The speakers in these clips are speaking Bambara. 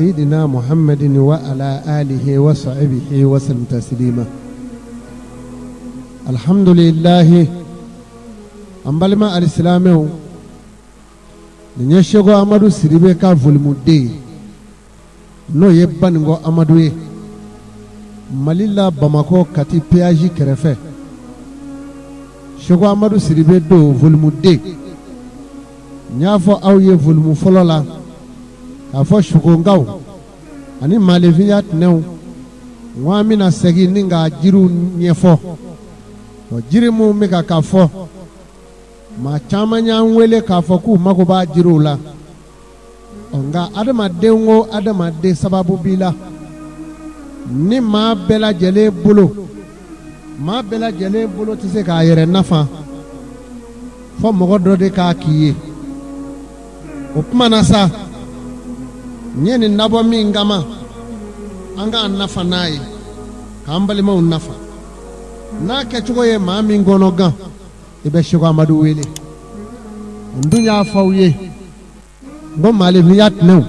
سيدنا محمد وعلى آله وصحبه وسلم تسليما الحمد لله an balima alisilamɛw nin ye Seko Amadu Sidibe ka volume deux ye n'o ye Baninkɔ Amadu ye Mali la Bamakɔ Kati péage kɛrɛfɛ Seko Amadu Sidibe don volume deux n y'a fɔ aw ye volume fɔlɔ la k'a fɔ sukokaw ani maaninfinya tɛnɛw n ko an bɛna segin ni ka jiriw ɲɛfɔ ɔ jiri minnu bɛ ka ka fɔ maa caman y'an wele k'a fɔ k'u mago b'a jiriw la ɔ nka adamaden o adamaden sababu b'i la ni maa bɛɛ lajɛlen bolo maa bɛɛ lajɛlen bolo tɛ se k'a yɛrɛ nafa fɔ mɔgɔ dɔ de k'a k'i ye o tuma na sa n ye nin dabɔ min kama an k'an nafa n'a ye k'an balimaw nafa n'a kɛcogo ye maa min kɔnɔ gan i bɛ Seko Amadu wele n dun y'a fɔ aw ye n ko maaninfinya tɛnɛw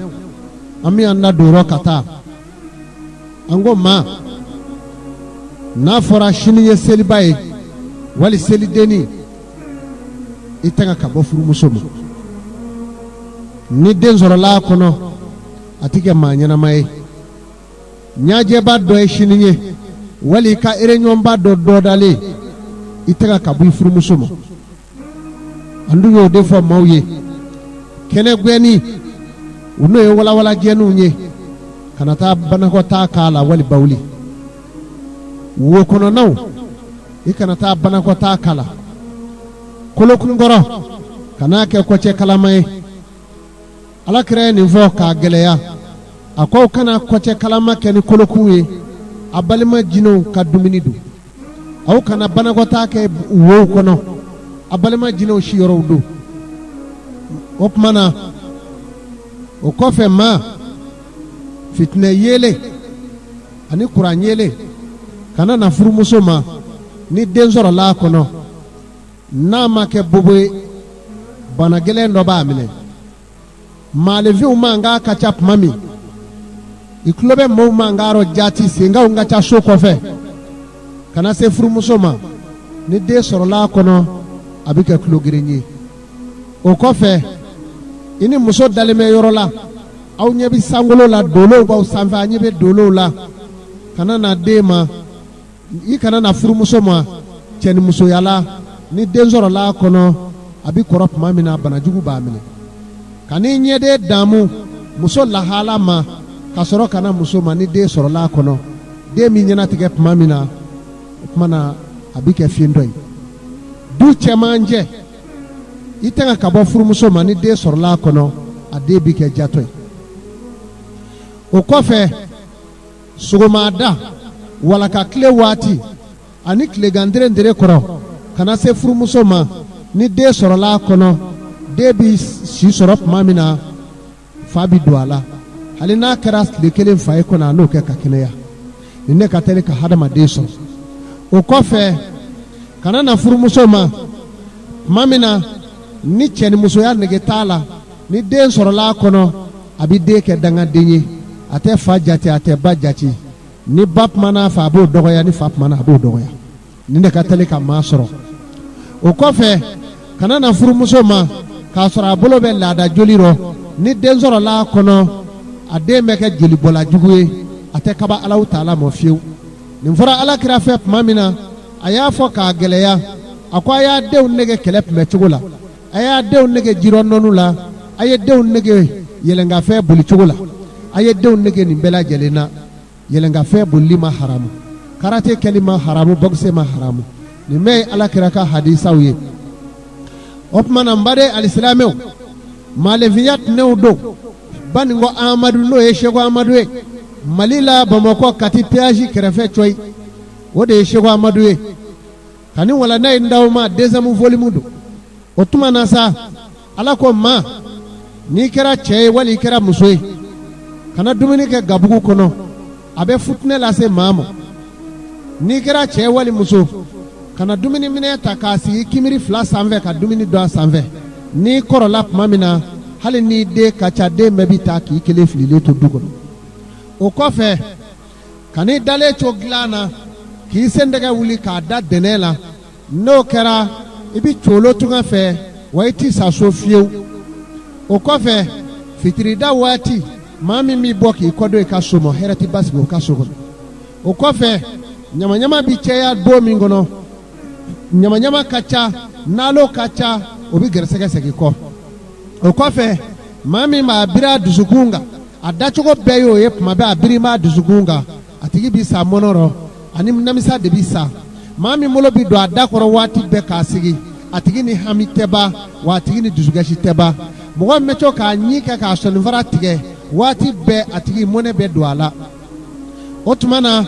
an bɛ an da don ka taa an ko maa n'a fɔra sini ye seliba ye wali selidennin i tanga ka bɔ furumuso ma ni den sɔrɔla a kɔnɔ a tɛ kɛ maa ɲɛnama ye ɲajɛba dɔ ye sini ye wali i ka réunionba dɔ dɔdalen i tanga ka bɔ i furumuso ma an dun y'o de fɔ maaw ye kɛnɛ gɛnni u n'o ye walawalajɛninw ye kana taa banakɔtaa k'a la wali bawuli wo kɔnɔnaw i kana taa banakɔtaa k'a la kolokunkɔrɔ kan'a kɛ kɔcɛ kalama ye Ala kira ye nin fɔ k'a gɛlɛya a ko aw kana kɔcɛ kalama kɛ ni kolokun ye a balima jinɛw ka dumuni don aw kana banakɔtaa kɛ wow kɔnɔ a balima jinɛw siyɔrɔw don o tuma na o kɔfɛ maa fitinɛ yeelen ani kuran yeelen kana na furumuso ma ni den sɔrɔla a kɔnɔ n'a ma kɛ bobo ye bana gɛlɛn dɔ b'a minɛ maaninfinw mankan ka ca tuma min i tulo bɛ maaw mankan rɔ jaati senkanw ka ca so kɔfɛ kana se furumuso ma ni den sɔrɔla a kɔnɔ a bɛ kɛ tulogeren ye o kɔfɛ i ni muso dalen bɛ yɔrɔ la aw ɲɛ bɛ sankolo la dolow b'aw sanfɛ a ɲɛ bɛ dolow la kana na den ma I kana na furumuso ma cɛnimusoya la ni den sɔrɔla a kɔnɔ a bɛ kɔrɔ tuma min na banajugu b'a minɛ kan'i ɲɛden daamu muso lahala ma ka sɔrɔ ka na muso ma ni den sɔrɔla a kɔnɔ den bɛ ɲɛnatigɛ tuma min na o tuma na a bɛ kɛ fiyentɔ ye du cɛmancɛ i tanga ka bɔ furumuso ma ni den sɔrɔla a kɔnɔ a den bɛ kɛ jatɔ ye o kɔfɛ Sɔgɔmada walaka tile waati ani tilegan nterɛntere kɔrɔ kana se furumuso ma ni den sɔrɔla a kɔnɔ den bɛ si sɔrɔ tuma min na fa bɛ don a la hali n'a kɛra tile kelen fa ye kɔnɔ a n'o kɛ ka kɛnɛya nin ne ka teli ka hadamaden sɔrɔ o kɔfɛ kana na furumuso ma tuma min na ni cɛnimusoya nege t'a la ni den sɔrɔla a kɔnɔ a bɛ den kɛ dangaden ye a tɛ fa jate a tɛ ba jate ni ba kumana a fɛ a b'o dɔgɔya ni fa kumana a b'o dɔgɔya nin de ka teli ka maa sɔrɔ o kɔfɛ kana na furumuso ma k'a sɔrɔ a bolo bɛ laada joli rɔ ni den sɔrɔla a kɔnɔ a den bɛ kɛ jolibɔla jugu ye a tɛ kaba Alahu taala mɔ fiyewu nin fɔra ala kira fɛ tuma min na a y'a fɔ k'a gɛlɛya a ko a y'a denw nege kɛlɛ kunbɛcogo la A y'a denw nege jirɔnɔni la a ye denw nege yɛlɛnkanfɛn bolicogo la a ye denw nege nin bɛɛ lajɛlen na yɛlɛnkanfɛn bolili ma haramu karate kɛli ma haramu boxe ma haramu nin bɛɛ ye ala kira ka hadisaw ye o tuma na n baden alisilamɛw maaninfinya tɛnɛw don Baninkɔ Amadu n'o ye Seko Amadu ye Mali la Bamakɔ Kati péage kɛrɛfɛ cɔyi o de ye Seko Amadu ye Ka nin walanda in d'aw ma deuxième volume don o tuma na sa ala ko maa n'i kɛra cɛ ye wali i kɛra muso ye kana dumuni kɛ gabugu kɔnɔ a bɛ futinɛ lase maa ma n'i kɛra cɛ wali muso kana dumuni minɛ ta k'a sigi kinbiri fila sanfɛ ka dumuni dun a sanfɛ n'i kɔrɔla tuma min na hali n'i den ka ca den bɛɛ bɛ taa k'i kelen fililen to du kɔnɔ. O kɔfɛ, kan'i dalen to dilan na k'i sendɛgɛ wuli k'a da dɛnɛ la. N'o kɛra, i bɛ colo tunga fɛ, wa i tɛ sa so fiyewu. O kɔfɛ, fitirida waati, maa min b'i bɔ k'i kɔdon i ka so ma, hɛrɛ tɛ basigi o ka so kɔnɔ. O kɔfɛ, ɲamaɲama bɛ caya don min kɔnɔ, ɲamaɲama ka ca, nalo ka ca, o bɛ gɛrɛsɛgɛ segin kɔ. O kɔfɛ, maa min b'a biri a dusukun kan, a dacogo bɛɛ y'o ye, tuma bɛɛ a biri b'a dusukun kan, a tigi bɛ sa mɔnɔ rɔ, ani namisa de bɛ sa. Maa min bolo bɛ don a da kɔrɔ waati bɛɛ k'a sigi, a tigi ni hami tɛ ban, wa a tigi ni dusukasi tɛ ban. Mɔgɔ min bɛ to k'a ɲin kɛ k'a sɔninfara tigɛ waati bɛɛ, a tigi mɔnɛ bɛ don a la. O tuma na, n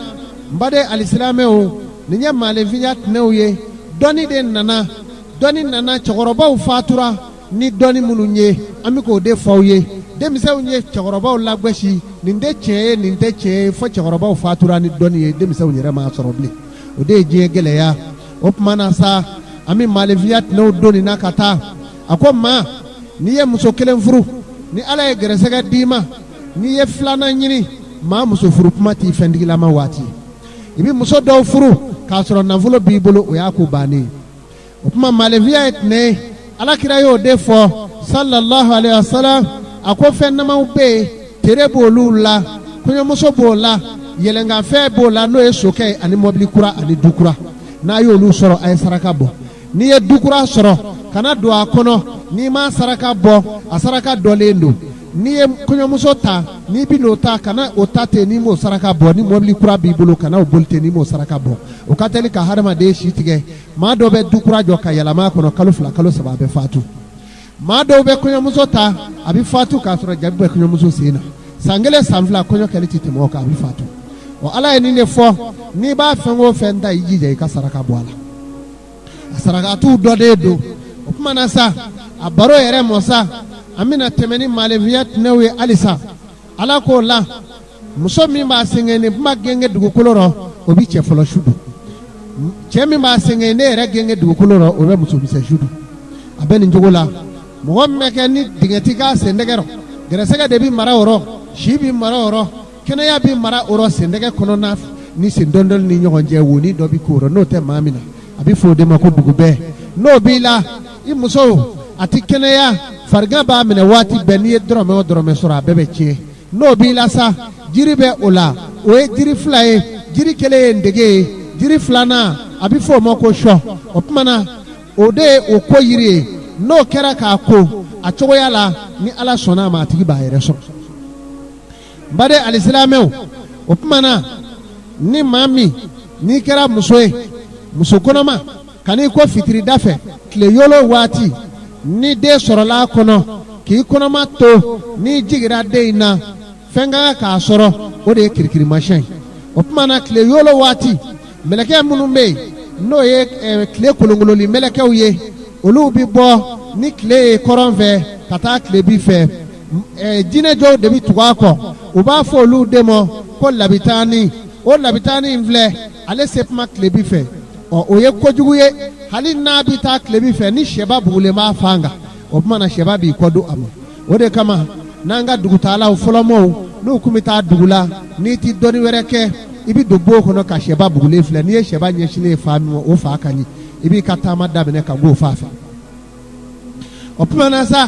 baden alisilamɛw, nin ye maaninfinya tɛnɛw ye. Dɔnni de nana, dɔnni nana, cɛkɔrɔbaw fatura ni dɔnni minnu ye, an bɛ k'o de fɔ aw ye. Denmisɛnw ye cɛkɔrɔbaw lagosi, nin tɛ tiɲɛ ye, nin tɛ tiɲɛ ye, fo cɛkɔrɔbaw fatura ni dɔnni ye, denmisɛnw yɛrɛ m'a sɔrɔ bilen. O de ye diɲɛ gɛlɛya. O tuma na sa, an bɛ maaninfinya tɛnɛw don nin na ka taa. A ko maa, n'i ye muso kelen furu, ni Ala ye gɛrɛsɛgɛ d'i ma, n'i ye filanan ɲini, maa muso furu kuma t'i fɛntigilama waati ye. I bɛ muso dɔw furu k'a sɔrɔ nafolo b'i bolo, o y'a ko bannen ye. O tuma maaninfinya ye tɛnɛ ye. Ala kira y'o de fɔ sallallahu alayhi wa sallam. A ko fɛn damaw bɛ yen, tere b'olu la, kɔɲɔmuso b'o la, yɛlɛnkanfɛn b'o la, n'o ye sokɛ ye, ani mɔbili kura ani du kura. N'a y'olu sɔrɔ, a ye saraka bɔ. N'i ye du kura sɔrɔ, kana don a kɔnɔ n'i ma saraka bɔ, a saraka dɔlen don. N'i ye kɔɲɔmuso ta, n'i bɛ n'o ta, kana o ta ten n'i m'o saraka bɔ. Ni mɔbili kura b'i bolo, kana o boli ten n'i m'o saraka bɔ. O ka teli ka hadamaden si tigɛ. Maa dɔw bɛ du kura jɔ ka yɛlɛma a kɔnɔ, kalo 2, kalo 3, a bɛ fatu. Maa dɔw bɛ kɔɲɔmuso ta, a bɛ fatu k'a sɔrɔ jabi bɛ kɔɲɔmuso sen na. San 1, san 2, kɔɲɔ kɛli tɛ tɛmɛ o kan, a bɛ fatu. Ɔ, Ala ye nin de fɔ, n'i b'a fɛn o fɛn ta, i jija i ka saraka bɔ a la. A sarakatiw dɔ de don. O tuma na sa, a baro yɛrɛ mɔ sa, an bɛna tɛmɛ ni maaninfinya tɛnɛw ye halisa. Ala k'o la, muso min b'a senkɛnin kuma genge dugukolo rɔ, o bɛ cɛ fɔlɔ su dun. Cɛ min b'a senkɛnin yɛrɛ genge dugukolo rɔ, o bɛ muso misɛn su dun. A bɛ nin cogo la. Mɔgɔ min bɛ kɛ ni dingɛ tɛ k'a sendɛgɛ rɔ, gɛrɛsɛgɛ de bɛ mara o rɔ, si bɛ mara o rɔ, kɛnɛya bɛ mara o rɔ, sendɛgɛ kɔnɔna ni sen dɔndɔli ni ɲɔgɔn cɛ, wonin dɔ bɛ k'o rɔ. N'o tɛ maa min na, a bɛ fɔ o de ma ko dugubɛ. N'o b'i la, i muso a tɛ kɛnɛya, farigan b'a minɛ waati bɛɛ. N'i ye dɔrɔmɛ o dɔrɔmɛ sɔrɔ, a bɛɛ bɛ tiɲɛ. N'o b'i la sa, jiri bɛ o la. O ye jiri fila ye. Jiri kelen ye ndege ye, jiri filanan a bɛ fɔ o ma ko sɔ. O tuma na, o de ye o ko yiri ye. N'o kɛra k'a ko a cogoya la, ni Ala sɔnna a ma, a tigi b'a yɛrɛ sɔrɔ. N baden alisilamɛw, o tuma na, ni maa min n'i kɛra muso ye, muso kɔnɔma, kan'i ko fitirida fɛ, tile yolo waati, ni den sɔrɔla a kɔnɔ, k'i kɔnɔma to, n'i jigira den in na, fɛn ka kan k'a sɔrɔ, o de ye kirikirimasiyɛn ye. O tuma na, tile yolo waati, mɛlɛkɛ minnu bɛ yen, n'o ye tile kolonkololi mɛlɛkɛw ye, olu bɛ bɔ ni tile ye kɔrɔn fɛ ka taa tilebin fɛ. Jinɛ dɔw de bɛ tugu a kɔ, u b'a fɔ olu de ma ko labitani. O labitani in filɛ, ale se kuma tilebin fɛ. Ɔ, o ye kojugu ye. Hali n'a bɛ taa tilebin fɛ, ni sɛba bugulen b'a fan kan, o tuma na sɛba b'i kɔ don a ma. O de kama n'an ka dugutaalaw fɔlɔmɔw, n'u tun bɛ taa dugu la, n'i tɛ dɔnni wɛrɛ kɛ, i bɛ don bon kɔnɔ ka sɛba bugulen filɛ. N'i ye sɛba ɲɛsinnen ye fan min, o fan ka ɲi, i b'i ka taama daminɛ ka b'o fan fɛ. O tuma na sa,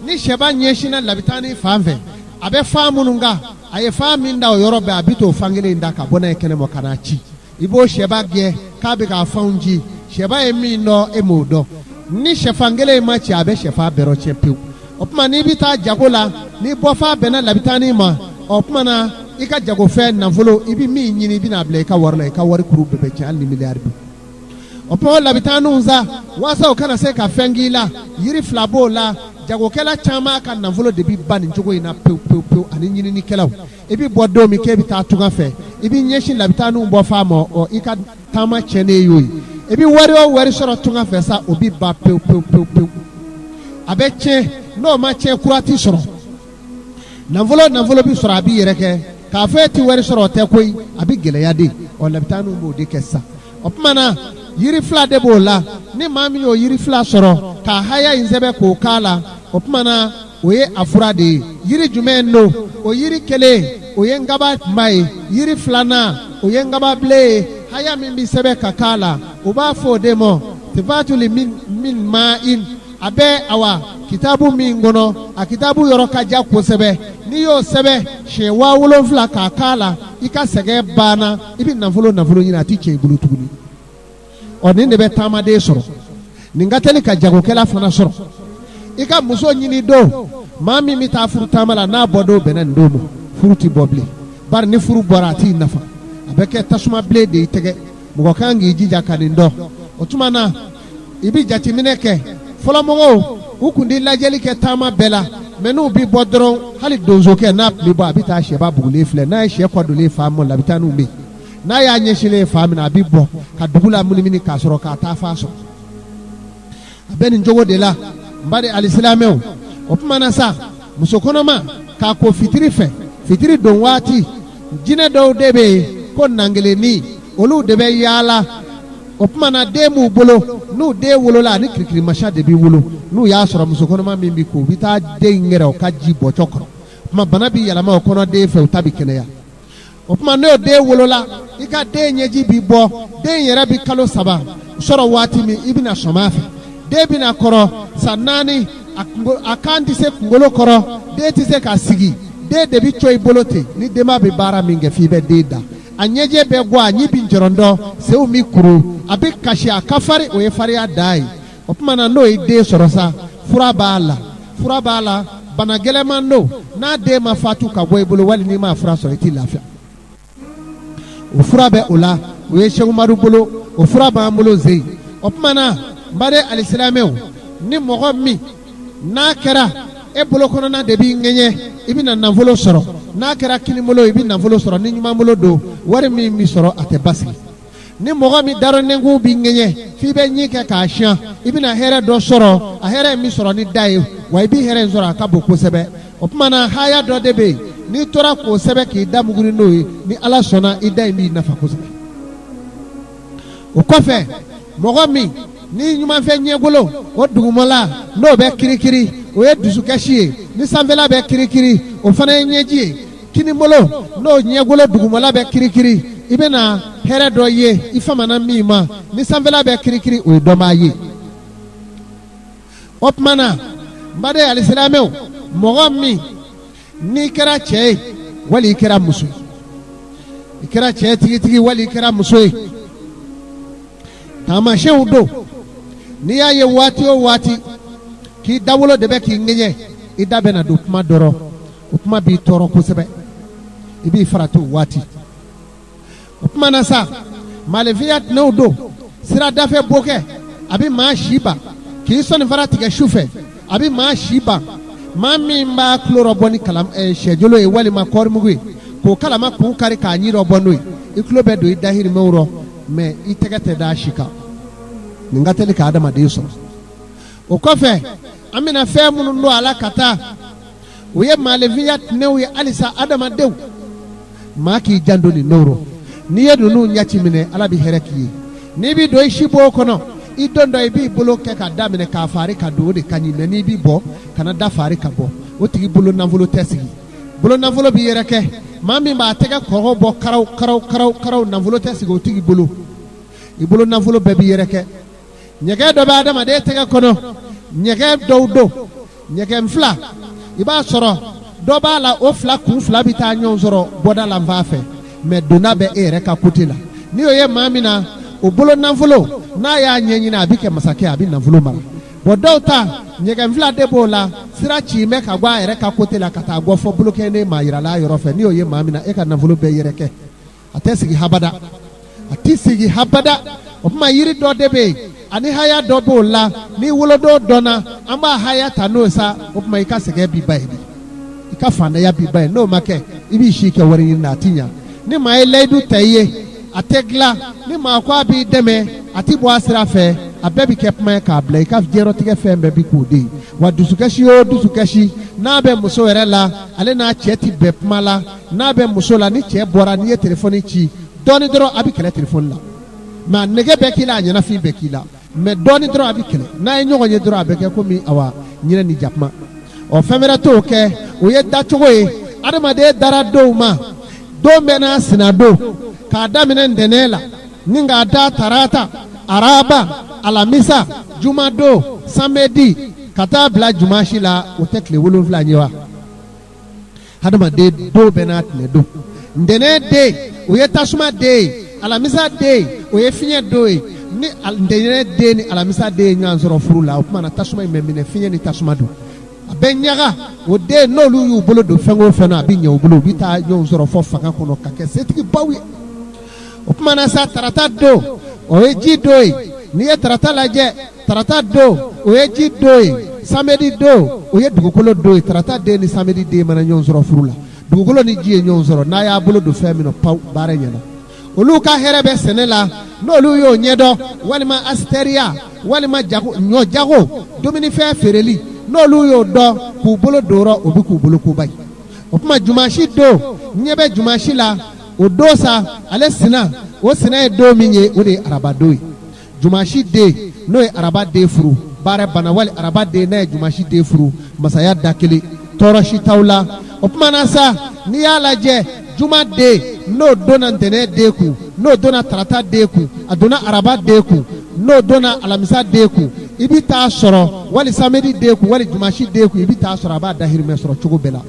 ni sɛba ɲɛsinna labitani fan fɛ, a bɛ fan minnu kan, a ye fan min da o yɔrɔ bɛɛ, a bɛ t'o fan kelen in da ka bɔ n'a ye kɛnɛma ka n'a ci. I b'o sɛba gɛn k'a bɛ k'a fanw ci. Sɛba ye min dɔn, e m'o dɔn. Ni sɛfan kelen in ma ci, a bɛ sɛfan bɛɛ rɔtiɲɛ pewu. O tuma n'i bɛ taa jago la, n'i bɔfan bɛnna labitani ma, o tuma na i ka jagofɛn nafolo, i bɛ min ɲini, i bɛna bila i ka wari la, i ka wari kuru bɛɛ bɛ tiɲɛ, hali ni miliyari don. O tuma o labitaniw sa, waasa o kana se ka fɛn k'i la, yiri fila b'o la. Jagokɛla caman ka nafolo de bɛ ban nin cogo in na pewu pewu pewu, ani ɲininikɛlaw. I bɛ bɔ don min k'e bɛ taa tunga fɛ, i bɛ ɲɛsin labitaniw bɔ fan ma, ɔ, i ka taama tiɲɛnen y'o ye. I bɛ wari o wari sɔrɔ tunga fɛ sa, o bɛ ban pewu pewu pewu pewu, a bɛ tiɲɛ. N'o ma tiɲɛ, kura tɛ sɔrɔ. Nafolo nafolo bɛ sɔrɔ, a b'i yɛrɛ kɛ k'a fɔ e tɛ wari sɔrɔ, o tɛ koyi, a bɛ gɛlɛya de. Ɔ, labitaniw b'o de kɛ sisan. O tuma na yiri fila de b'o la. Ni maa min y'o yiri fila sɔrɔ k'a haya in sɛbɛn k'o k'a la, o tuma na o ye a fura de ye. Yiri jumɛn don? O yiri kelen, o ye nkaba kunba ye, yiri filanan o ye nkababilen ye. Haya min bɛ sɛbɛn ka k'a la, u b'a fɔ o de ma tifatuli min ma in. A bɛ awa kitabu min kɔnɔ, a kitabu yɔrɔ ka jan kosɛbɛ. N'i y'o sɛbɛn siɲɛ 7000 k'a k'a la, i ka sɛgɛn banna. I bɛ nafolo nafolo ɲini, a tɛ tiɲɛ i bolo tuguni. Ɔ nin de bɛ taamaden sɔrɔ, nin ka teli ka jagokɛla fana sɔrɔ. I ka muso ɲini don, maa min bɛ taa furu taama la, n'a bɔ don bɛnna nin don ma, furu tɛ bɔ bilen. Bari ni furu bɔra, a t'i nafa, a bɛ kɛ tasuma bilen de i tɛgɛ. Mɔgɔ kan k'i jija ka nin dɔn. O tuma na, i bɛ jateminɛ kɛ. Fɔlɔmɔgɔw, u tun tɛ lajɛli kɛ taama bɛɛ la, mɛ n'u bɛ bɔ dɔrɔn, hali donsokɛ n'a tun bɛ bɔ, a bɛ taa sɛba bugulen filɛ. N'a ye sɛ kɔ donnen fa mɔ, labitaniw bɛ yen, n'a y'a ɲɛsinlen ye fan min na, a bɛ bɔ ka dugu lamunumunu k'a sɔrɔ k'a taa fan sɔrɔ. A bɛ nin cogo de la, n baden alisilamɛw. O tuma na sa, muso kɔnɔma k'a ko fitiri fɛ, fitiri don waati, jinɛ dɔw de bɛ yen ko nangelenni, olu de bɛ yaala. O tuma na, den b'u bolo, n'u den wolola, ani kirikirimasiya de bɛ wolo. N'u y'a sɔrɔ muso kɔnɔma min bɛ ko, u bɛ taa den in yɛrɛ u ka ji bɔcɔ kɔrɔ. O tuma bana bɛ yɛlɛma o kɔnɔ den fɛ, u ta bɛ kɛnɛya. O tuma n'o den wolola, i ka den ɲɛji bɛ bɔ. Den yɛrɛ bɛ kalo 3 sɔrɔ waati min, i bɛna sɔm'a fɛ. Den bɛna kɔrɔ san 4, a kan tɛ se kunkolo kɔrɔ, den tɛ se ka sigi, den de bɛ co i bolo ten. Ni denba bɛ baara min kɛ, f'i bɛ den da. A ɲɛjɛ bɛ bɔ, a ɲi bɛ jɔrɔndɔ, senw bɛ kuru, a bɛ kasi, a ka farin, o ye farinya dan ye. O tuma na, n'o ye den sɔrɔ sa, fura b'a la, fura b'a la. Bana gɛlɛnman don. N'a den ma fatu ka bɔ i bolo, wali n'i m'a fura sɔrɔ, i t'i lafiya. O fura bɛ o la, o ye Sɛkumadu bolo, o fura b'an bolo zeyi. O tuma na, n baden alisilamɛw, ni mɔgɔ min n'a kɛra e bolo kɔnɔna de b'i ŋɛɲɛ, i bɛna nafolo sɔrɔ. N'a kɛra kinibolo, i bɛ nafolo sɔrɔ. Ni ɲumanbolo don, wari min bɛ sɔrɔ, a tɛ basigi. Ni mɔgɔ min darɔnɛnkun b'i ŋɛɲɛ, f'i bɛ ɲin kɛ k'a siyan, i bɛna hɛrɛ dɔ sɔrɔ. A hɛrɛ in bɛ sɔrɔ ni da ye, wa i bɛ hɛrɛ in sɔrɔ, a ka bon kosɛbɛ. O tuma na, haya dɔ de bɛ yen, n'i tora k'o sɛbɛn k'i da muguri n'o ye, ni Ala sɔnna, i da in b'i nafa kosɛbɛ. O kɔfɛ, mɔgɔ min ni ɲumanfɛ ɲɛgolo o dugumala n'o bɛ kirikiri, o ye dusukasi ye. Ni sanfɛla bɛ kirikiri, o fana ye ɲɛji ye. Kinibolo n'o ɲɛgolo dugumala bɛ kirikiri, i bɛna hɛrɛ dɔ ye i famana min ma. Ni sanfɛla bɛ kirikiri, o ye dɔnbaa ye. O tuma na, n baden alisilamɛw, mɔgɔ min n'i kɛra cɛ ye wali i kɛra muso ye, i kɛra cɛ tigitigi wali i kɛra muso ye, taamasiyɛnw don. N'i y'a ye waati o waati k'i dawolo de bɛ k'i ŋɛɲɛ, i da bɛna don kuma dɔ rɔ, o kuma b'i tɔɔrɔ kosɛbɛ, i b'i farati o waati. O tuma na sa, maaninfinya tɛnɛw don. Sira dafɛ bokɛ, a bɛ maa si ban. K'i sɔnifara tigɛ su fɛ, a bɛ maa si ban. Maa min b'a tulo rɔbɔ ni sɛjolo ye walima kɔɔrimugu ye, k'o kalama kun kari k'a ɲin rɔbɔ n'o ye, i tulo bɛ don i dahirimɛw rɔ, mɛ i tɛgɛ tɛ da si kan. Nin ka teli ka adamaden sɔrɔ. O kɔfɛ, an bɛna fɛn minnu don a la ka taa, o ye maaninfinya tɛnɛw ye halisa. Adamadenw, maa k'i janto nin n'o rɔ. N'i ye ninnu ɲaci minɛ, Ala bɛ hɛrɛ k'i ye. N'i bɛ don i sibon kɔnɔ, i don dɔ i b'i bolo kɛ ka da minɛ k'a fari ka don, o de ka ɲi. Mɛ n'i bɛ bɔ, kana da fari ka bɔ. O tigi bolo nafolo tɛ sigi, bolo nafolo b'i yɛrɛ kɛ. Maa min b'a tɛgɛ kɔgɔ bɔ karaw karaw karaw karaw, nafolo tɛ sigi o tigi bolo. I bolo nafolo bɛɛ b'i yɛrɛ kɛ. Ɲɛgɛn dɔ bɛ adamaden tɛgɛ kɔnɔ, ɲɛgɛn dɔw don ɲɛgɛn fila, i b'a sɔrɔ dɔ b'a la, o fila kun fila bɛ taa ɲɔgɔn sɔrɔ bɔda la fan fɛ, mɛ donda bɛ e yɛrɛ ka côté la. N'i y'o ye maa min na, o bolo nafolo, n'a y'a ɲɛɲini, a bɛ kɛ masakɛ, a bɛ nafolo mara. Bɔn dɔw ta ɲɛgɛn fila de b'o la, sira ci bɛ ka bɔ a yɛrɛ ka côté la ka taa bɔ fɔ bolokɛnden maa yirala yɔrɔ fɛ. N'i y'o ye maa min na, e ka nafolo bɛɛ yɛrɛ kɛ, a tɛ sigi habada, a tɛ sigi habada. O tuma yiri dɔ de bɛ yen, ani haya dɔ b'o la, ni wolodon dɔnna, an b'a haya ta n'o sa. O tuma i ka sɛgɛn bi ban yen, i ka faantanya bi ban yen. N'o ma kɛ, i b'i si kɛ wari ɲini na, a tɛ ɲa. Ni maa ye layidu ta i ye, a tɛ dilan. Ni maa ko a b'i dɛmɛ, a tɛ bɔ a sira fɛ. A bɛɛ bɛ kɛ kuma ye k'a bila. I ka diɲɛlatigɛ fɛn bɛɛ bi k'o de ye. Wa dusukasi o dusukasi n'a bɛ muso yɛrɛ la, ale n'a cɛ tɛ bɛn kuma la. N'a bɛ muso la, ni cɛ bɔra, n'i ye telefɔni ci dɔɔni dɔrɔn, a bɛ kɛlɛ telefɔni la. Mɛ a nege bɛɛ k'i la, a ɲɛnafin bɛɛ k'i la, mɛ dɔɔni dɔrɔn a bɛ kɛlɛ. N'a ye ɲɔgɔn ye dɔrɔn, a bɛ kɛ komi awa ɲinɛ ni jakuma. Ɔ fɛn wɛrɛ t'o kɛ, o ye dacogo ye. Adamaden dara donw ma, don bɛɛ n'a sina don, k'a daminɛ ntɛnɛn la ni k'a da tarata, araba, alamisa, jumadon, samedi, ka taa bila jumasi la, o tɛ tile 7 ye wa? Hadamaden don bɛɛ n'a tile don. Ntɛnɛn den, o ye tasuma den ye, alamisa den, o ye fiɲɛ don ye. Ni ntɛnɛn den ni alamisa den ye ɲɔgɔn sɔrɔ furu la, o tuma na tasuma in bɛ minɛ, fiɲɛ ni tasuma don, a bɛ ɲaga. O den, n'olu y'u bolo don fɛn o fɛn na, a bɛ ɲɛ u bolo, u bɛ taa ɲɔgɔn sɔrɔ fɔ fanga kɔnɔ ka kɛ setigibaw ye. O tuma na sa, tarata don, o ye ji don ye. N'i ye tarata lajɛ, tarata don, o ye ji don ye. Samedi don, o ye dugukolo don ye. Tarata den ni samedi den mana ɲɔgɔn sɔrɔ furu la, dugukolo ni ji ye ɲɔgɔn sɔrɔ, n'a y'a bolo don fɛn min na, paw, baara ɲɛna. Olu ka hɛrɛ bɛ sɛnɛ la, n'olu y'o ɲɛdɔn, walima asiteriya, walima jago, ɲɔ jago, dumunifɛn feereli, n'olu y'o dɔn k'u bolo don o rɔ, o bɛ k'u bolo koba ye. O tuma jumasi don, ɲɛ bɛ jumasi la, o don sa, ale sina, o sina ye don min ye, o de ye araba don ye. Jumasi den, n'o ye araba den furu, baara banna, wali araba den, n'a ye jumasi den furu, masaya da kelen, tɔɔrɔ si t'aw la. O tuma na sa, n'i y'a lajɛ, juma den, n'o donna ntɛnɛn den kun, n'o donna tarata den kun, a donna araba den kun, n'o donna alamisa den kun, i bɛ taa sɔrɔ, wali samedi den kun, wali jumasi den kun, i bɛ taa sɔrɔ a b'a dahirimɛ sɔrɔ cogo bɛɛ la.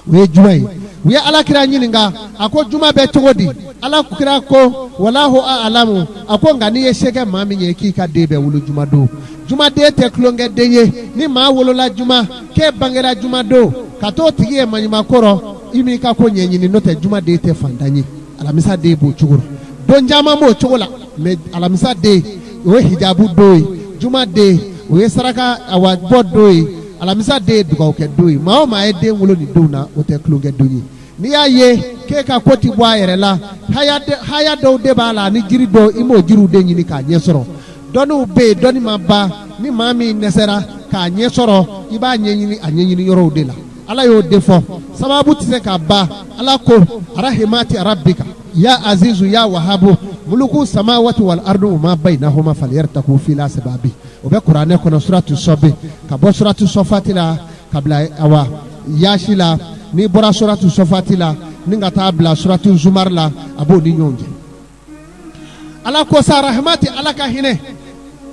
O ye juma ye. U ye Ala kira ɲininka, a ko juma bɛ cogo di? Ala kira ko walahu alamu. A ko nka n'i ye se kɛ maa min ye k'i ka den bɛ wolo juma don, jumaden tɛ tulonkɛ den ye. Ni maa wolola juma, k'e bangera juma don, ka t'o tigi ye maɲumanko rɔ, i m'i ka ko ɲɛɲini, n'o tɛ jumaden tɛ fantan ye. Alamisa den b'o cogo la, don caman b'o cogo la, mais alamisa den, o ye hijabu don ye. Juma den, o ye saraka awa bɔ don ye. Alamisa den ye dugawukɛ don ye. Maa o maa ye den wolo nin don na, o tɛ tulonkɛ don ye. N'i y'a ye k'e ka ko ti bɔ a yɛrɛ la, haya dɔw de b'a la, ni jiri dɔw, i m'o jiriw de ɲini k'a ɲɛ sɔrɔ. Dɔnniw bɛ yen, dɔnni ma ban. Ni maa min dɛsɛra k'a ɲɛ sɔrɔ, i b'a ɲɛɲini a ɲɛɲini yɔrɔw de la. Ala y'o de fɔ, sababu tɛ se ka ban. Ala ko arahimati rabbika ya azizu ya wahabu muluku samawati wal ardu wa ma bainahuma falyartaku fil asbabi. O bɛ kuranɛ kɔnɔ, suratu sɔbi, ka bɔ suratu sɔfati la ka bila awa yaasi la. N'i bɔra suratu sɔfati la ni ka taa bila suratu zumari la, a b'o ni ɲɔgɔn cɛ. Ala ko sa rahmati, Ala ka hinɛ,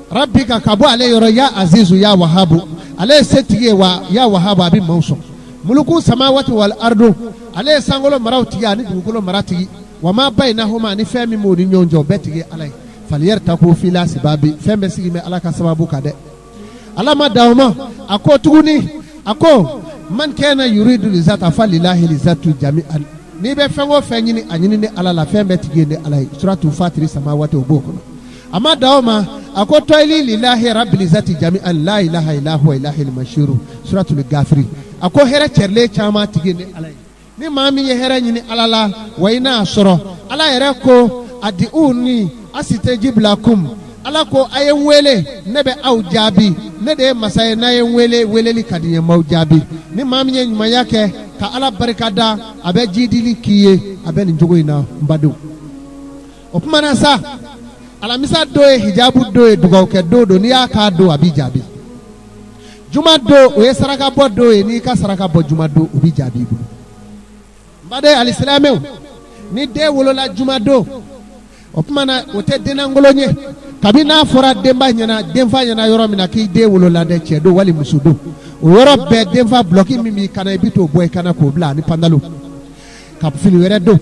rabbika, ka bɔ ale yɔrɔ, ya azizu ya wahabu, ale ye setigi ye, wa ya wahabu, a bɛ maaw sɔn. Muluku samawati wal ardu, ale ye sankolo maraw tigi ani dugukolo mara tigi, wa ma bainahuma, ani fɛn min b'o ni ɲɔgɔn cɛ, o bɛɛ tigi ye Ala ye. Falyartaku fil asbabi, fɛn bɛɛ sigi bɛ Ala ka sababu kan dɛ. Ala ma dan o ma, a ko tuguni, a ko man kana yuridu lizata falilahi lizatu jami'an. N'i bɛ fɛn o fɛn ɲini, a ɲini ni Ala la, fɛn bɛɛ tigi ye ni Ala ye. Suratu fatiri samawati, o b'o kɔnɔ. A ma dan o ma, a ko tɔyili lilahi rabbilizati jami'an la ilaha illa huwa ilahil mashiru, suratul gafiri. A ko hɛrɛ cɛrilen caman tigi ye ni Ala ye. Ni maa min ye hɛrɛ ɲini Ala la, wa i n'a sɔrɔ. Ala yɛrɛ ko adiuni asitajib lakum. Ala ko a ye n wele, ne bɛ aw jaabi. Ne de ye masa ye, n'a ye n wele, weleli ka di n ye, n b'aw jaabi. Ni maa min ye ɲumanya kɛ ka Ala barika da, a bɛ jidili k'i ye. A bɛ nin cogo in na, n badenw. O tuma na sa, alamisa don ye hijabu don ye, dugawukɛ don don. N'i y'a k'a don, a b'i jaabi. Juma don, o ye saraka bɔ don ye. N'i ka saraka bɔ juma don, o bɛ jaabi i bolo. N baden alisilamɛw, ni den wolola juma don, o tuma na o tɛ dennankolon ye. Kabi n'a fɔra denba ɲɛna, denfa ɲɛna yɔrɔ min na k'i den wolola dɛ, cɛ don wali muso don, o yɔrɔ bɛɛ denfa, bulɔki min b'i kan na, i bɛ t'o bɔ i kan na k'o bila, ani pantalon, ka fini wɛrɛ don.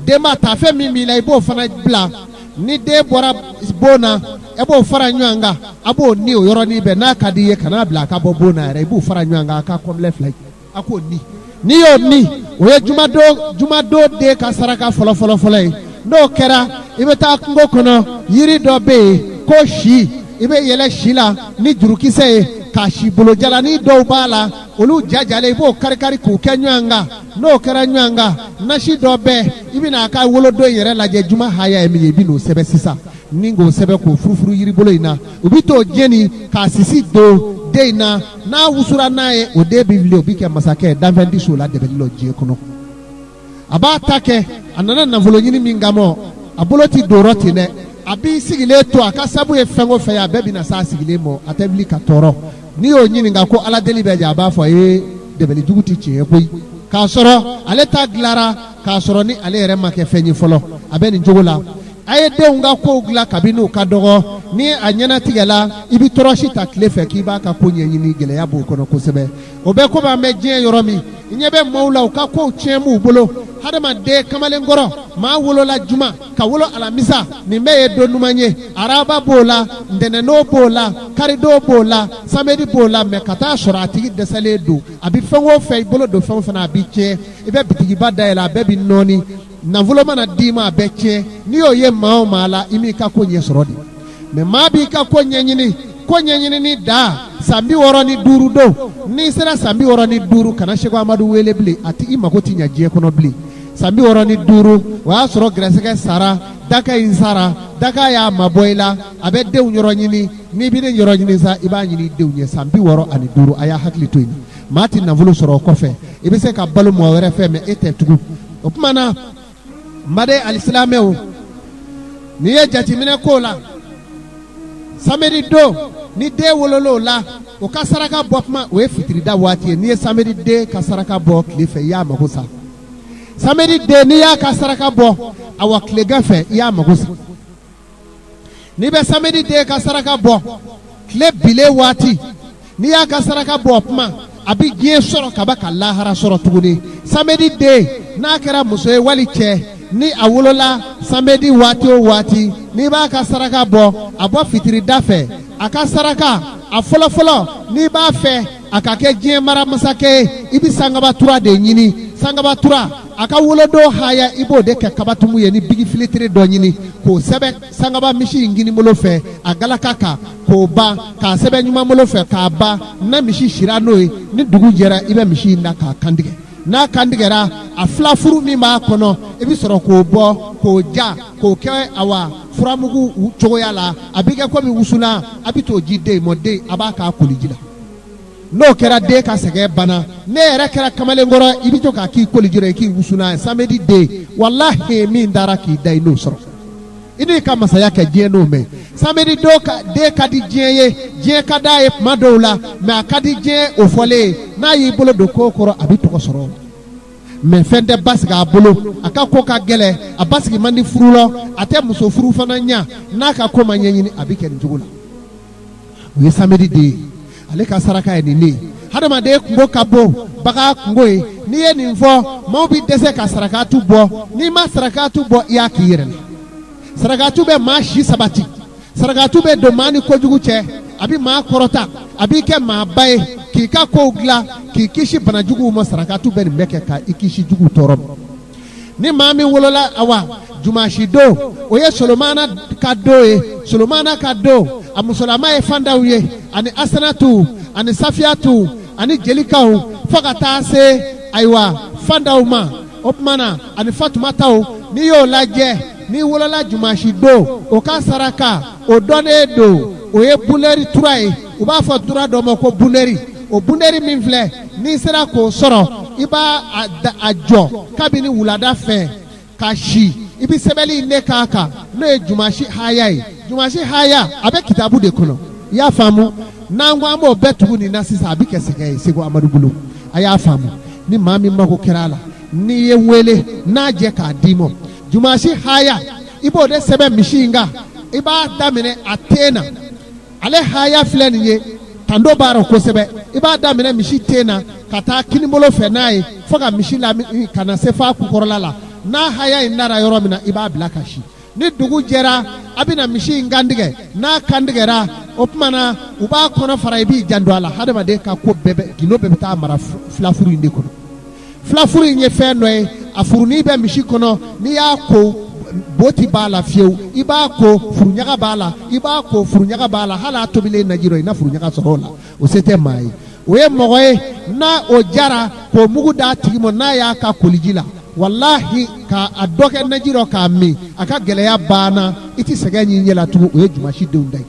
Denba, taafe min b'i la, i b'o fana bila. Ni den bɔra bon na, e b'o fara ɲɔgɔn kan, a b'o ni o yɔrɔnin bɛɛ. N'a ka di i ye, kan'a bila a ka bɔ bon na yɛrɛ, i b'o fara ɲɔgɔn kan, a ka kɔnbilɛ fila ye, a k'o ni. N'i y'o ni, o ye jumadon, jumadon den ka saraka fɔlɔ fɔlɔ fɔlɔ ye. N'o kɛra, i bɛ taa kungo kɔnɔ, yiri dɔ bɛ yen ko si, i bɛ yɛlɛ si la ni jurukisɛ ye ka si bolojalanin dɔw b'a la, olu jajalen, i b'o karikari k'u kɛ ɲɔgɔn kan. N'o kɛra ɲɔgɔn kan, nasi dɔ bɛ, i bɛna a ka wolodon yɛrɛ lajɛ, juma haya ye min ye, i bɛ n'o sɛbɛn sisan ni k'o sɛbɛn k'o furufuru yiribolo in na. U bɛ t'o jeni k'a sisi don den in na. N'a wusura n'a ye, o den bɛ wuli, o bɛ kɛ masakɛ ye. Danfɛn tɛ s'o la dɛbɛli la diɲɛ kɔnɔ. A b'a ta kɛ, a nana nafolo ɲini min kama, a bolo tɛ don yɔrɔ ten dɛ. A b'i sigilen to, a ka sabu ye fɛn o fɛn ye, a bɛɛ bɛna s'a sigilen ma, a tɛ wuli ka tɔɔrɔ. N'i y'o ɲininka ko Ala deli bɛ jɛ, a b'a fɔ ee, dɛbɛli jugu tɛ tiɲɛ ye koyi. K'a sɔrɔ ale ta dilara k'a sɔrɔ ni ale yɛrɛ ma kɛ fɛn ye fɔlɔ. A bɛ nin cogo la. A ye denw ka kow dilan kabini u ka dɔgɔ. Ni a ɲɛnatigɛla, i bɛ tɔrɔsi ta tile fɛ k'i b'a ka ko ɲɛɲini, gɛlɛya b'o kɔnɔ kosɛbɛ. O bɛ komi an bɛ diɲɛ yɔrɔ min, i ɲɛ bɛ maaw la, u ka kow tiɲɛ b'u bolo. Hadamaden kamalenkɔrɔ, maa wolola juma ka wolo alamisa, nin bɛɛ ye don duman ye. Araba b'o la, ntɛnɛndon b'o la, karidon b'o la, samedi b'o la, mais ka taa sɔrɔ a tigi dɛsɛlen don. A bɛ fɛn o fɛn, i bolo don fɛn o fɛn na, a bɛ tiɲɛ. I bɛ bitigiba dayɛlɛ, a bɛɛ bɛ nɔɔni. Nafolo mana d'i ma, a bɛɛ tiɲɛ. N'i y'o ye maa o maa la, i m'i ka ko ɲɛ sɔrɔ de. Mais maa b'i ka ko ɲɛɲini, ko ɲɛɲinini da san 65 don. N'i sera san 65, kana Seko Amadu wele bilen, a tɛ i mako tɛ ɲɛ diɲɛ kɔnɔ bilen. San 65, o y'a sɔrɔ gɛrɛsɛgɛ sara, daka in sara, daka y'a mabɔ i la, a bɛ denw yɔrɔ ɲini. N'i bɛ ne yɔrɔ ɲini sa, i b'a ɲini i denw ɲɛ. San 65, a y'a hakili to yen. Maa tɛ nafolo sɔrɔ o kɔfɛ, i bɛ se ka balo mɔgɔ wɛrɛ fɛ, mais e tɛ tugun. O tuma na, n baden alisilamɛw, n'i ye jateminɛ k'o la, samedi don, ni den wolola o la, o ka saraka bɔ tuma, o ye fitirida waati ye. N'i ye samedi den ka saraka bɔ tile fɛ, i y'a mago sa. Samedi den, n'i y'a ka saraka bɔ awa tilegan fɛ, i y'a mago sa. N'i bɛ samedi den ka saraka bɔ tile bilen waati, n'i y'a ka saraka bɔ o tuma, a bɛ diɲɛ sɔrɔ ka ban ka lahara sɔrɔ tuguni. Samedi den, n'a kɛra muso ye wali cɛ, ni a wolola samedi waati o waati, n'i b'a ka saraka bɔ, a bɔ fitirida fɛ. A ka saraka a fɔlɔfɔlɔ, n'i b'a fɛ a ka kɛ diɲɛ mara masakɛ ye, i bɛ sankabatura de ɲini. Sankabatura, a ka wolodon haya, i b'o de kɛ kabatumu ye, ni bigi filitiri dɔ ɲini k'o sɛbɛn sankaba misi in kinibolo fɛ a galaka kan, k'o ban k'a sɛbɛn ɲumanbolo fɛ k'a ban. Na misi sira n'o ye, ni dugu jɛra, i bɛ misi in da k'a kantigɛ. N'a kantigɛra, a filafuru min b'a kɔnɔ, i bɛ sɔrɔ k'o bɔ k'o ja k'o kɛ awa furamugu cogoya la. A bɛ kɛ komi wusulan. A bɛ t'o di den ma, den a b'a k'a koliji la. N'o kɛra, den ka sɛgɛn banna. Ne yɛrɛ kɛra kamalenkɔrɔ, i bɛ to k'a k'i koliji la, i k'i wusulan. Samedi den, walahi, min dara k'i da, i n'o sɔrɔ, i n'i ka masaya kɛ diɲɛ n'o mɛn. Samedi don ka den ka di diɲɛ ye, diɲɛ ka d'a ye tuma dɔw la, mais a ka di diɲɛ o fɔlen ye, n'a y'i bolo don ko kɔrɔ, a bɛ tɔgɔ sɔrɔ, mais fɛn tɛ basigi a bolo. A ka ko ka gɛlɛn, a basigi man di furu lɔ, a tɛ muso furu fana ɲa. N'a ka ko ma ɲɛɲini, a bɛ kɛ nin cogo la. O ye samedi den ye, ale ka saraka ye nin de ye. Hadamaden kunko ka bon, bagan kunko ye. N'i ye nin fɔ, maaw bɛ dɛsɛ ka sarakatu bɔ. N'i ma sarakatu bɔ, i y'a k'i yɛrɛ la. Sarakatu bɛ maa si sabati, sarakatu bɛ don maa ni kojugu cɛ, a bɛ maa kɔrɔta, a b'i kɛ maaba ye, k'i ka kow dilan, k'i kisi banajuguw ma. Sarakatu bɛ nin bɛɛ kɛ ka i kisi juguw tɔɔrɔ ma. Ni maa min wolola awa jumasi don, o ye Solomana ka don ye. Solomana ka don, a musolama ye fandaw ye, ani Asanatu ani Safiyatu ani Jelikaw, fo ka taa se ayiwa fandaw ma. O tuma na, ani Fatumataw. N'i y'o lajɛ, n'i wolola jumasi don, o ka saraka o dɔnnen don, o ye bunɛri tura ye. U b'a fɔ tura dɔ ma ko bunɛri. O bunɛri min filɛ, n'i sera k'o sɔrɔ, i b'a a jɔ kabini wulada fɛ ka si. I bɛ sɛbɛnni in de k'a kan, n'o ye jumasi haya ye. Jumasi haya, a bɛ kitabu de kɔnɔ, i y'a faamu? N'an ko an b'o bɛɛ tugu nin na sisan, a bɛ kɛ sɛgɛn ye Seko Amadu bolo. A y'a faamu? Ni maa min mako kɛra a la, n'i ye n wele, n'a jɛ k'a d'i ma. Jumasi haya, i b'o de sɛbɛn misi in kan. I b'a daminɛ a ten na. Ale haya filɛ nin ye, tando b'a rɔ kosɛbɛ. I b'a daminɛ misi ten na ka taa kinibolo fɛ n'a ye, fo ka misi la ka na se f'a kukɔrɔla la. N'a haya in nara yɔrɔ min na, i b'a bila ka si. Ni dugu jɛra, a bɛna misi in kantigɛ. N'a kantigɛra, o tuma na, u b'a kɔnɔ fara. I b'i janto a la, hadamaden ka ko bɛɛ bɛ gindo bɛɛ bɛ taa mara filafuru in de kɔnɔ. Filafuru in ye fɛn dɔ ye, a furunin bɛ misi kɔnɔ. N'i y'a ko, boti b'a la fiyewu. I b'a ko, furuɲaga b'a la. I b'a ko, furuɲaga b'a la. Hali a tobilen naji rɔ, i na furuɲaga sɔrɔ o la. O se tɛ maa ye. O ye mɔgɔ ye, n'a o jara k'o mugu d'a tigi ma, n'a y'a ka koliji la, walahi, k'a dɔ kɛ naji rɔ k'a min, a ka gɛlɛya banna. I tɛ sɛgɛn y'i ɲɛ la tugun. O ye jumasi denw ta ye.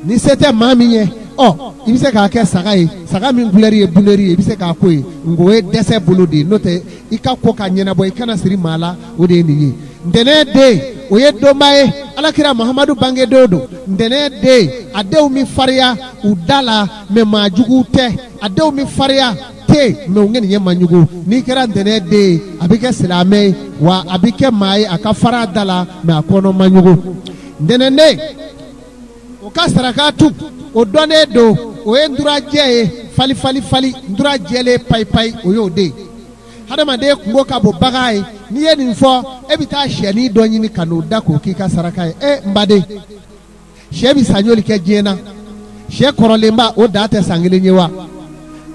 Ni se tɛ maa min ye, ɔ i bɛ se k'a kɛ saga ye, saga min kulɛri ye bunɛri ye, i bɛ se k'a ko ye. Nka o ye dɛsɛ bolo de ye, n'o tɛ i ka ko ka ɲɛnabɔ, i kana siri maa la. O de ye nin ye. Ntɛnɛn den, o ye donba ye, alakira Mahamadu bangedon don. Ntɛnɛn den, a denw bɛ farinya u da la, mais maa juguw tɛ. A denw bɛ farinya. tɛ yen mɛ u ŋaniya man ɲugu. N'i kɛra ntɛnɛn den ye, a bɛ kɛ silamɛ ye, wa a bɛ kɛ maa ye a ka fara da la, mɛ a kɔnɔ man ɲugu. Ntɛnɛnden o ka sarakatu o dɔnnen don, o ye nturajɛ ye, fali fali fali, ntura jɛlen payi payi, o y'o de ye. Hadamaden kunko ka bon bagan ye. N'i ye nin fɔ, e bɛ taa sɛnin dɔ ɲini ka n'o da k'o k'i ka saraka ye. E n baden, sɛ bɛ san joli kɛ diɲɛ na? Sɛ kɔrɔlenba o da tɛ san kelen ye wa?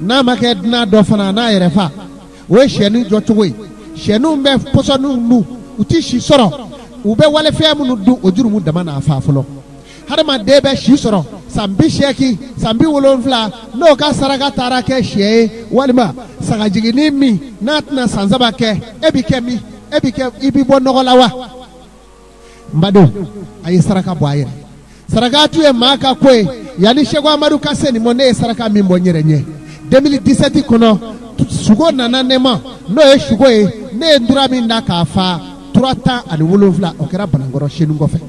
N'a ma kɛ dunan dɔ fana, a n'a yɛrɛ fa. O ye sɛnin jɔcogo ye. Sɛninw bɛ pɔsɔninw dun, u tɛ si sɔrɔ. U bɛ walifɛn minnu dun, o jurumu dama n'a fa fɔlɔ. Hadamaden bɛ si sɔrɔ san 80, san 70, n'o ka saraka taara kɛ sɛ ye walima sagajiginin min n'a tɛna san 3 kɛ, e bɛ kɛ min? E bɛ kɛ, i bɛ bɔ nɔgɔ la wa? N badenw, a ye saraka bɔ a yɛrɛ. Sarakatu ye maa ka ko ye. Yanni Seko Amadu ka se nin ma, ne ye saraka min bɔ n yɛrɛ ɲɛ 2017 kɔnɔ, sugo nana ne ma, n'o ye sugo ye. Ne ye ntura min da k'a fa, tura 17, o kɛra Banankɔrɔ senu kɔfɛ.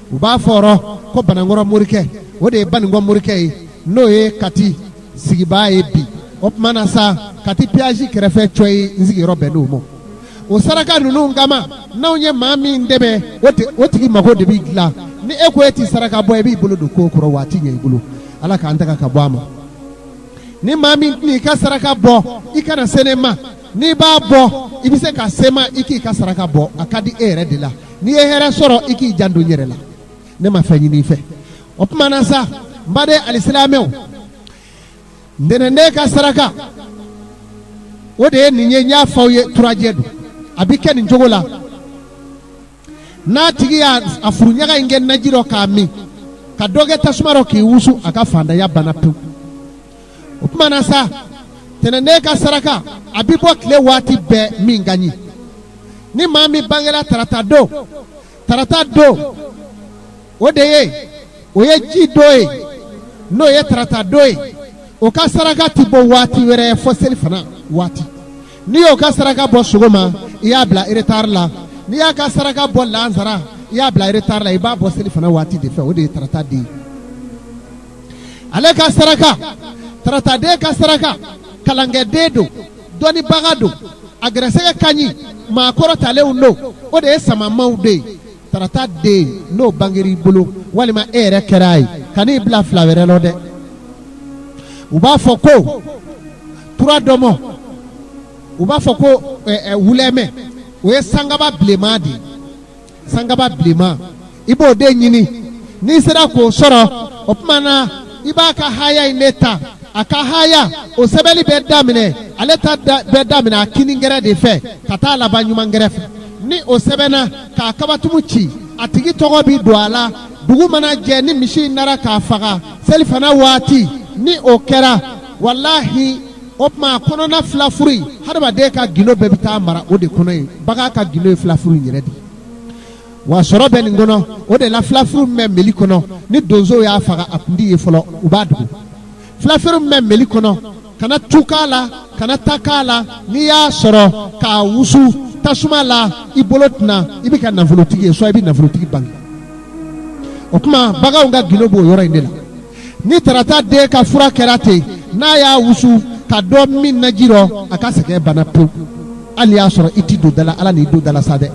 U b'a fɔ rɔ ko Banankɔrɔ morikɛ, o de ye Baninkɔ morikɛ ye, n'o ye Kati sigibaa ye bi. O tuma na sa, Kati péage kɛrɛfɛ cɔyi, n sigiyɔrɔ bɛnn'o ma. O saraka ninnu kama, n'anw ye maa min dɛmɛ, o tigi mago de bɛ dilan. Ni e ko e tɛ saraka bɔ, e b'i bolo don ko kɔrɔ, waati ɲɛ i bolo. Ala k'an tanga ka bɔ a ma. Ni maa min tɛna i ka saraka bɔ, i kana se ne ma. N'i b'a bɔ, i bɛ se ka se n ma, i k'i ka saraka bɔ. A ka di e yɛrɛ de la. N'i ye hɛrɛ sɔrɔ, i k'i janto n yɛrɛ la. Ne ma fɛn ɲini i fɛ. O tuma na sa, n baden alisilamɛw, ntɛnɛnden ka saraka o de ye nin ye. N y'a fɔ aw ye, turajɛ don, a bɛ kɛ nin cogo la. N'a tigi y'a a furuɲaga in kɛ naji rɔ k'a min, ka dɔ kɛ tasuma rɔ k'i wusu, a ka fantanya banna pewu. O tuma na sa, tɛnɛnden ka saraka a bɛ bɔ tile waati bɛɛ min ka ɲi. Ni maa min bangera tarata don, tarata don o de ye, o ye ji don ye, n'o ye tarata don ye, o ka saraka tɛ bɔ waati wɛrɛ fo selifana waati. N'i y'o ka saraka bɔ sɔgɔma, i y'a bila retard la. N'i y'a ka saraka bɔ lansara, i y'a bila retard la. I b'a bɔ selifana waati de fɛ. O de ye tarata den ye. Ale ka saraka, tarataden ka saraka, kalankɛden don, dɔnnibaga don, a gɛrɛsɛgɛ ka ɲi, maa kɔrɔtalenw don. O de ye samamaw de ye. Tarata den, n'o bangera i bolo walima e yɛrɛ kɛra a ye, kan'i bila fila wɛrɛ lɔ dɛ. U b'a fɔ ko tura dɔmɔ, u b'a fɔ ko wulɛmɛ, o ye sankaba bilenman de ye. Sankaba bilenman, i b'o de ɲini. N'i sera k'o sɔrɔ, o tuma na i b'a ka haya in de ta. A ka haya o sɛbɛnni bɛ daminɛ, ale ta bɛ daminɛ a kinigɛrɛ de fɛ ka taa laban ɲumangɛrɛ fɛ. Ni o sɛbɛnna k'a kabatumu ci, a tigi tɔgɔ bɛ don a la. Dugu mana jɛ, ni misi in nara k'a faga selifana waati, ni o kɛra, walahi, o tuma a kɔnɔna filafuru in, hadamaden ka gindo bɛɛ bɛ taa mara o de kɔnɔ yen. Bagan ka gindo ye filafuru in yɛrɛ de ye, wa sɔrɔ bɛ nin kɔnɔ. O de la filafuru min bɛ meli kɔnɔ, ni donsow y'a faga, a kun tɛ ye fɔlɔ, u b'a dogo. Filafuru min bɛ meli kɔnɔ, kana tu k'a la, kana ta k'a la. N'i y'a sɔrɔ k'a wusu tasuma la, i bolo tɛna, i bɛ kɛ nafolotigi ye, soit i bɛ nafolotigi bange. O tuma baganw ka gindo b'o yɔrɔ in de la. Ni tarata den ka fura kɛra ten, n'a y'a wusu ka dɔ min naji rɔ, a ka sɛgɛn banna pewu. Hali y'a sɔrɔ i ti don da la, Ala n'i don da la sa dɛ.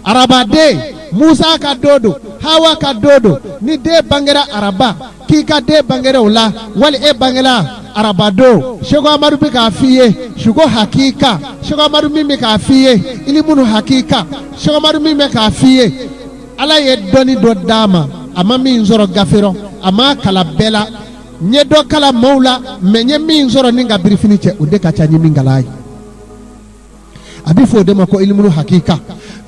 Arabaden, Musa ka don don, Hawa ka don don. Ni den bangera araba, k'i ka den bangera o la, wali e bangera araba don, Seko Amadu bɛ k'a f'i ye suko hakika. Seko Amadu min bɛ k'a f'i ye ilimunu hakika. Seko Amadu min bɛ k'a f'i ye, Ala ye dɔnni dɔ d'a ma, a ma min sɔrɔ gafe rɔ, a m'a kalan bɛɛ la. N ye dɔ kalan maaw la, mɛ n ye min sɔrɔ ni n ka birifini cɛ, o de ka ca n ye min kalan ye. A bɛ fɔ o de ma ko ilimunu hakika.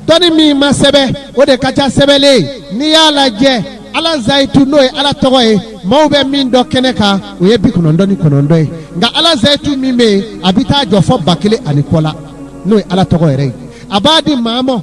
Dɔnni min ma sɛbɛn, o de ka ca sɛbɛnlen ye. N'i y'a lajɛ, Ala zayitu, n'o ye Ala tɔgɔ ye, maaw bɛ min dɔn kɛnɛ kan, o ye 99 ye. Nka Ala zayitu min bɛ yen, a bɛ taa jɔ fɔ 1000 ani kɔ la, n'o ye Ala tɔgɔ yɛrɛ ye. A b'a di maa ma.